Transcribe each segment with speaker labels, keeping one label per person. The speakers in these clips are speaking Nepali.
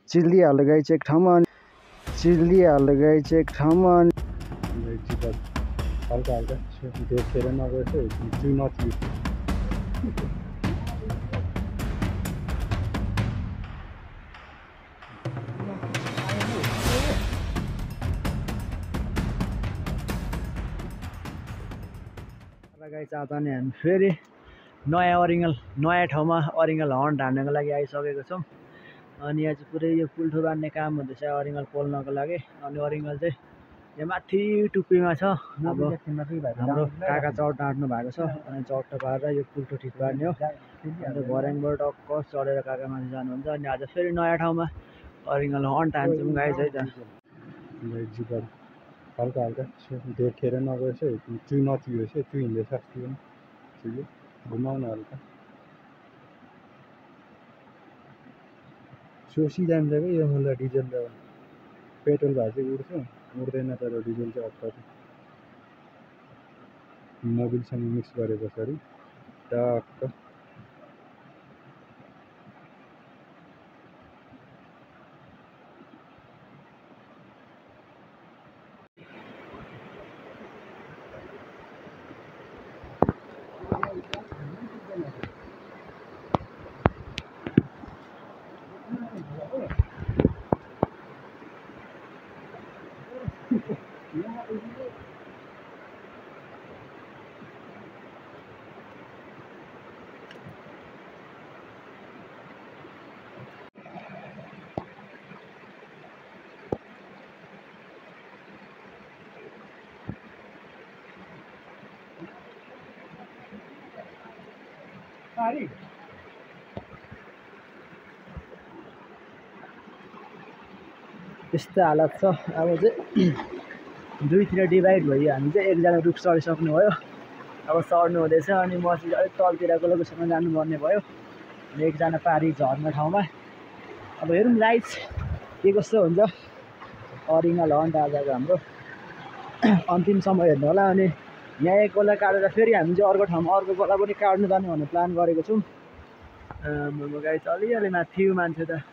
Speaker 1: चिल्लिहाल्यो गाई चाहिँ एक ठाउँमा चिल्लिहाल्यो गाई चाहिँ एक ठाउँमा
Speaker 2: हल्का हल्का देखेर नगएछ चु नचियो
Speaker 1: गाई चाहिँ आज नि हामी फेरि नयाँ ठाउँमा अरिङ्गल हन्ट हान्नको लागि आइसकेको छौँ। अनि यहाँ चाहिँ पुरै यो पुल्ठो बान्ने काम हुँदैछ अरिङ्गल पोल्नको लागि। अनि अरिङ्गल चाहिँ यहाँ माथि टुप्पीमा छ। अब हाम्रो काका चौट आँट्नु भएको छ अनि चौट पारेर यो पुल्ठो ठिक पार्ने हो। अन्त भर्याङबाट टक्क चढेर काका माथि जानुहुन्छ। अनि आज फेरि नयाँ ठाउँमा अरिङ्गल हन्ट हान्छौँ गाई चाहिँ त।
Speaker 2: हल्का हल्का देखेर नगएछ चु नचियो चु हिँड्दैछ अस्ति पनि ठिकै घुमाउन हल्का सोसी जान्छ कि यो मलाई डिजल त पेट्रोल भए चाहिँ उड्छ उड्दैन तर डिजल चाहिँ अत्तर मोबिलसँग मिक्स गरे पछाडि टक्क
Speaker 1: त्यस्तो हालत छ। अब चाहिँ दुईतिर डिभाइड भयो। हामी चाहिँ एकजना रुख चढिसक्नु भयो, अब चढ्नु हुँदैछ। अनि म चाहिँ अलिक तलतिरको लोकेसनमा जानुपर्ने भयो। अनि एकजना पारी झर्ने ठाउँमा अब हेरौँ गाइस के कस्तो हुन्छ। अरिङ्गल हन्ट आजको हाम्रो अन्तिम समय हेर्नु होला। अनि यहाँ एक गोला काटेर फेरि हामी चाहिँ अर्को ठाउँमा अर्को गोला पनि काट्नु जाने भन्ने प्लान गरेको छौँ। गाइस अलिअलि माथि मान्छे त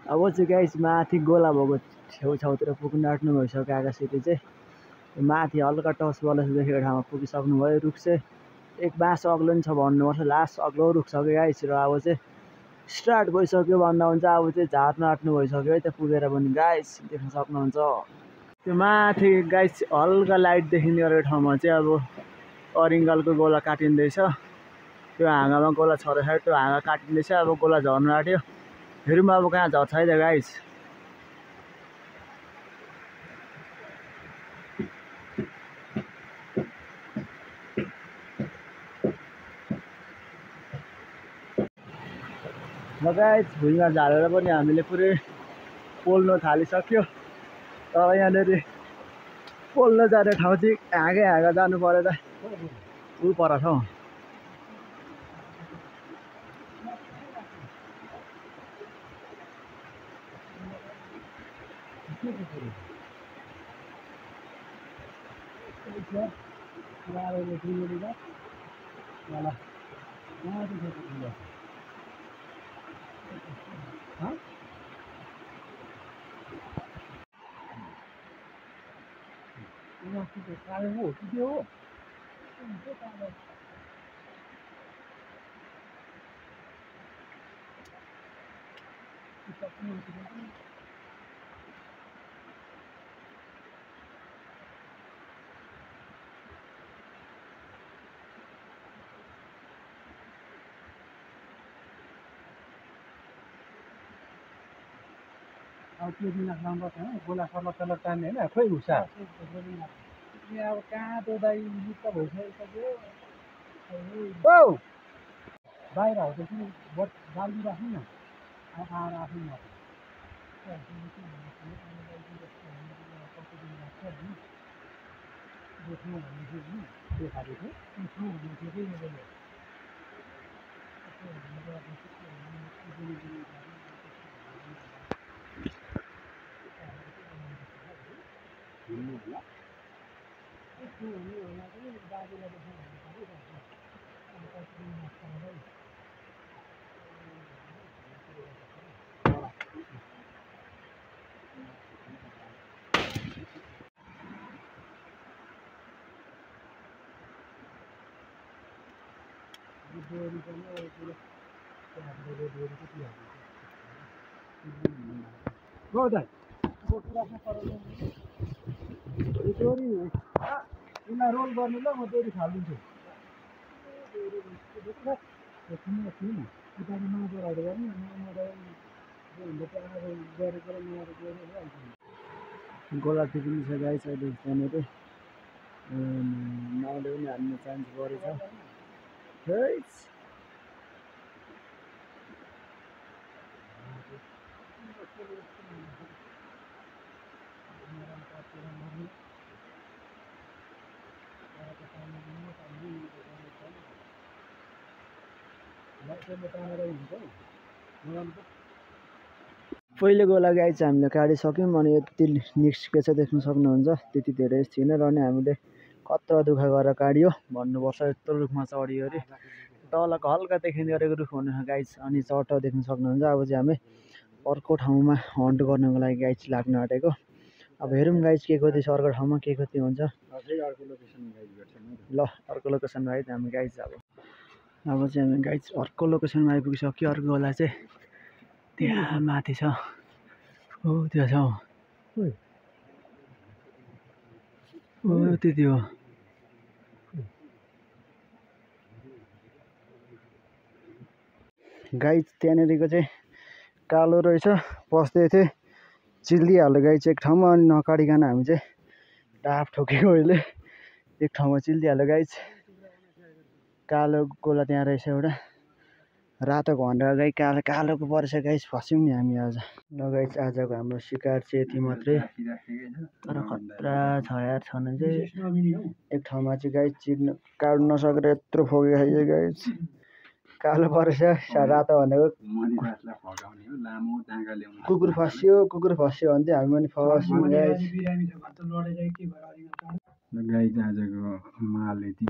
Speaker 1: अब चाहिँ गाइस माथि गोला भएको छेउछाउतिर पुग्नु आँट्नु भइसक्यो। आकाशसित चाहिँ माथि हल्का टस बलस देखेको ठाउँमा पुगिसक्नु भयो। रुख चाहिँ एक बाँस अग्लो नि छ भन्नुपर्छ, लास्ट अग्लो रुख छ कि गाइस। र अब चाहिँ स्टार्ट भइसक्यो भन्दा हुन्छ। अब चाहिँ झार्नु आँट्नु भइसक्यो है त पुगेर पनि गाइस देख्न सक्नुहुन्छ। त्यो माथि गाइस हल्का लाइट देखिने गरेको ठाउँमा चाहिँ अब अरिङ्गलको गोला काटिँदैछ। त्यो हाँगामा गोला छरेछ, त्यो हाँगा काटिँदैछ। अब गोला झर्नु आँट्यो, हेरौँ अब कहाँ झर्छ है त गाइस। ल गाइस भुइँमा झारेर पनि हामीले पुरै पोल्न थालिसक्यो। तर यहाँनिर पोल्न जाने ठाउँ चाहिँ हाँगा जानु पऱ्यो त ऊ पर छ हौ।
Speaker 2: अब त्यो दिन राम्रो छ गोला सल्ल तान्ने होइन खोइ घुसा अब कहाँ त्यो दाइ मुक्त भइसक्यो बाहिर हो त्यसमा बाल्टी राख्नु न आएर आफ्नो देख्नु भन्ने देखाएको थियो डोरी पनि अब पुरो त्यहाँबाट डोरी कति हाल्छ हो दाइ राख्नु पर्यो डोरी यसलाई रोल गर्ने ल म डोरी फालिदिन्छु उताको नजरहरू गर्ने गरेको र नगरेको भइहाल्छ
Speaker 1: गोला टिपिन्छ गाइस अहिले त्यहाँनिर नाउँले पनि हाल्ने चान्स बढी छ हैट पहिले गोला गाई चाहिँ हामीले काटिसक्यौँ अनि यति नेक्स्ट के छ देख्न सक्नुहुन्छ त्यति धेरै थिएन र नि हामीले कत्रो दुःख गरेर काट्यो भन्नुपर्छ यत्रो रुखमा चढ्यो अरे तलको हल्का देखिने गरेको रुख भन्नु गाइस अनि चट्टा देख्न सक्नुहुन्छ अब चाहिँ हामी अर्को ठाउँमा हन्ट गर्नको लागि गाइस लाग्न आँटेको अब हेरौँ गाइस के कति छ अर्को ठाउँमा के कति हुन्छ ल अर्को लोकेसनमा आइज हामी गाइस अब चाहिँ हामी गाइस अर्को लोकेसनमा आइपुगिसक्यो अर्को गोला चाहिँ त्यहाँ माथि छ ओ त्यहाँ छ ओ त्यति हो गाइस त्यहाँनिरको चाहिँ कालो रहेछ पस्दै थिएँ चिल्दिहाल्यो गाइस एक ठाउँमा अनि नकाटिकन हामी चाहिँ डाफ ठोकेको अहिले एक ठाउँमा चिल्दिहाल्यो गाइस कालो गोला त्यहाँ रहेछ एउटा रातो भनेर गाई कालोको परेछ गाइस फस्यौँ नि हामी आज ल गाइस आजको हाम्रो शिकार चाहिँ यति मात्रै तर खतरा छ यार छन चाहिँ एक ठाउँमा चाहिँ गाइस चिर्न काट्न नसकेर यत्रो फोके खाइयो गाइस कालो परेछ रातो भनेको कुकुर फस्यो भन्दै हामी पनि फस्यौँ गाइस
Speaker 2: गाई आजको माल यति